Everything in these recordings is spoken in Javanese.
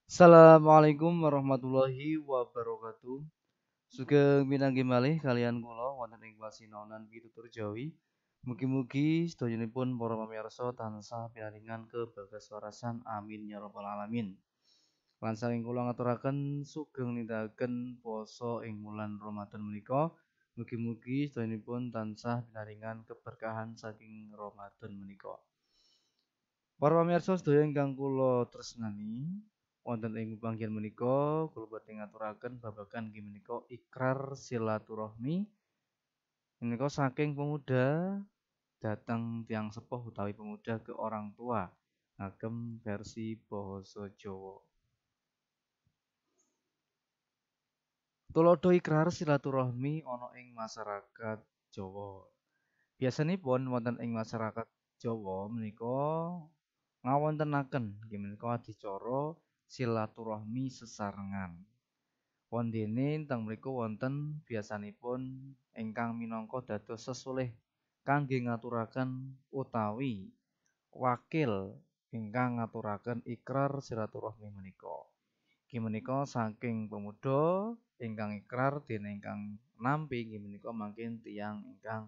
Assalamualaikum warahmatullahi wabarakatuh. Sugeng pinanggih malih kaliyan kula wonten ing pasinaonan pitutur Jawi. Mugi-mugi sedayanipun para pamirsa tansah pinaringan kebagas warasan, amin ya rabbal alamin. Lan saking kula ngaturaken sugeng nindakaken puasa ing wulan Ramadan menika. Mugi-mugi sedayanipun tansah pinaringan keberkahan saking Ramadan menika. Para pamirsa sedaya ingkang kula tresnani, wonten ing panggihan menika kula badhe ngaturaken babagan inggih menika ikrar silaturahmi menika saking pemuda dhateng tiyang sepuh utawi pemuda ke orang tua ngagem versi basa Jawa. Tuladha ikrar silaturahmi ana ing masyarakat Jawa. Biasanipun wonten ing masyarakat Jawa menika ngawontenaken inggih menika adicara silaturahmi sesarengan. Wondene teng mriku wonten biasanipun ingkang minangka dados sesulih kangge ngaturaken utawi wakil ingkang ngaturaken ikrar silaturahmi menika. Inggih menika saking pemuda ingkang ikrar dene ingkang nampi inggih menika mangkin tiyang ingkang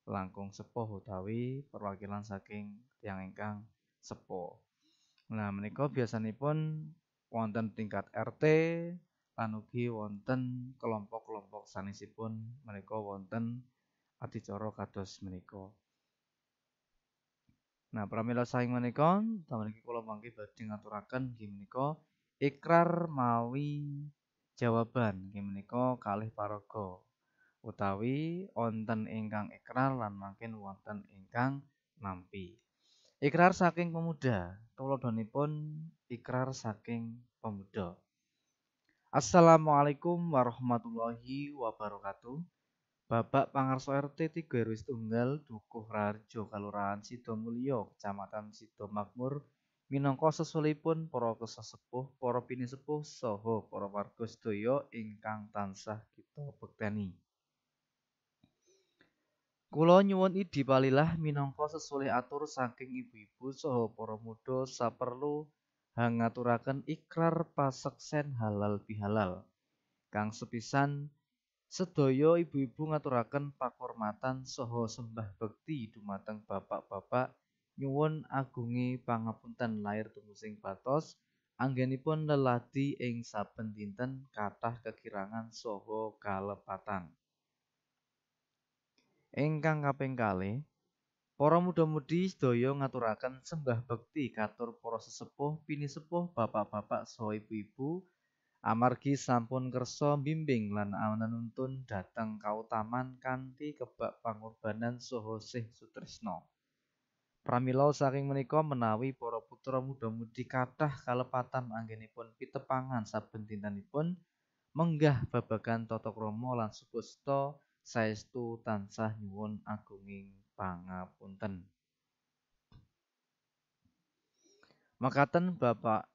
langkung sepuh utawi perwakilan saking tiyang ingkang sepuh. Nah, menika biasanipun wonten tingkat RT lan ugi wonten kelompok-kelompok sanesipun menika wonten adicara kados menika. Nah, pramila saking menika mriki kula mangke badhe ngaturaken inggih menika ikrar mawi jawaban inggih menika kalih paraga utawi wonten ingkang ikrar lan mangkin wonten ingkang nampi. Ikrar saking pemuda, tuladhanipun ikrar saking pemuda. Assalamualaikum warahmatullahi wabarakatuh. Bapak Pangarsa RT 3 RW Tunggal Dukuh Raharjo Kalurahan Sidomulyo Kecamatan Sidomakmur minangka sesulihipun para sesepuh, para pinisepuh saha para warga sedaya ingkang tansah kita bekteni. Kula nyuwun idhi palilah minangka sesulih atur saking ibu-ibu saha para muda saperlu hangaturaken ikrar paseksen halal bihalal. Kang sepisan sedaya ibu-ibu ngaturaken pakurmatan saha sembah bekti dumateng bapak-bapak nyuwun agunge pangapunten lair tumusing batos anggenipun leladi ing saben dinten kathah kekirangan saha kalepatan. Ingkang kaping kalih, para muda-mudi sedaya ngaturaken sembah bekti katur para sesepuh, pinisepuh, bapak-bapak saha ibu-ibu amargi sampun kersa mbimbing lan anuntun dhateng kautaman kanthi kebak pangorbanan saha sih sutresna. Pramila saking menika menawi para putra muda-mudi kathah kalepatan anggenipun pitepangan saben dintenipun menggah babagan tata krama lan subasta saestu tansah nyuwun agunging pangapunten. Makaten Bapak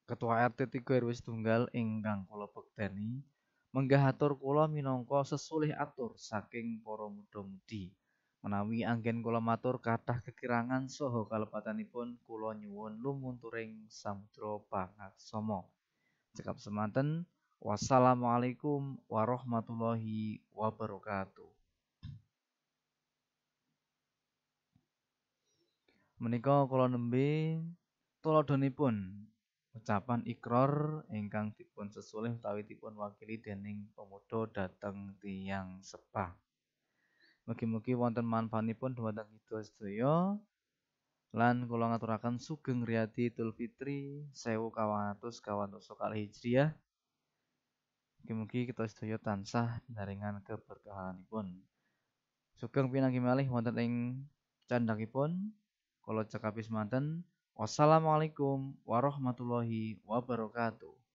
Ketua RT 3 RW Tunggal ingkang kula bekteni, menggah atur kula minangka sesulih atur saking para muda-mudi. Menawi anggen kula matur kathah kekirangan saha kalepatanipun kula nyuwun lumunturing samudra pangaksama. Cekap semanten, wassalamualaikum warahmatullahi wabarakatuh. Menika kula nembe tuladhanipun ucapan ikrar ingkang dipun sesulih utawi dipun wakili dening pemuda dhateng tiyang sepah. Mugi-mugi wonten manfaatipun dumateng kita sedaya lan kula ngaturaken sugeng riyadi Idul Fitri 1442 Hijriah. Mugi-mugi kita sedaya tansah pinaringan keberkahanipun. Sugeng pinanggih malih wonten ing candhakipun. Kula cekapi semanten. Wassalamualaikum warahmatullahi wabarakatuh.